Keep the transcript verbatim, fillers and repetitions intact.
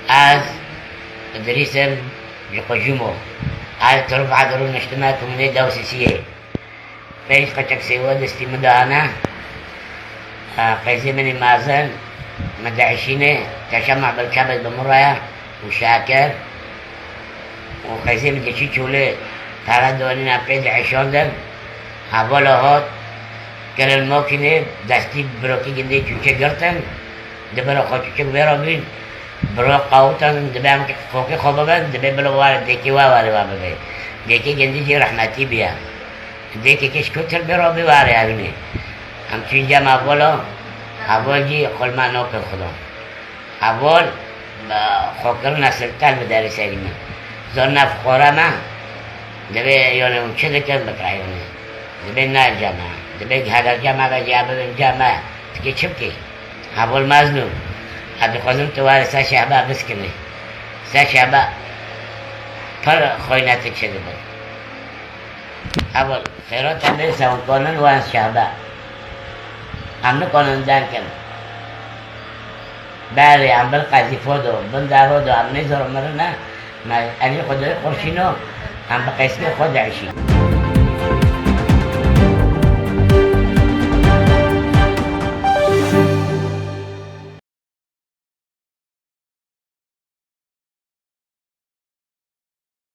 Ez Îdrîs im, ji Qujûmo. Ez Tirov Edirû niştime, komunê Dewsisiyê. Pênc qeçek sêwe destî min de hene. Qeyzê min ê mezin, min diişîne, teşe me bil kebid bi min re ye û şekir. Û qeyzê min diçî çolê, pere donîne pê diişandin. Hevala hat, kirin makînê, destî birokî gindê çûçe girtin. Dibira xwe çûçek vê re bîn. Biro qawtan, dibe em kokê xwe bibin, dibe bila were dêkê we were we bibe. Dêkê gindî jî rehmetî biye. Dêkê keş kutir bê rabî were evînê. Em çûn cem hevala, heval jî xwe li me nake xudan. Heval, xwe kirine siltel bi derê serî min. Zor ne fuqara me, dibê yanê hûn çi dikin bikire yanê. Dibê ne cem e. Dibê heger cem e ve jî bibin cem e. Tikê çi bikê? Heval mezlûm. Ez dixwazim tu were ser şehbe biskinî. Ser şehbe pir xwînetê çêdibin. Heval, xêra te bê, se hûn kanin wen şehbe. Em nikanin deng kin. Belê, em bin qezîfo do, bin dero do, em nêzor mirine, me elî xwe doyê xurşîno, em bi qeyskê xwe diişîn.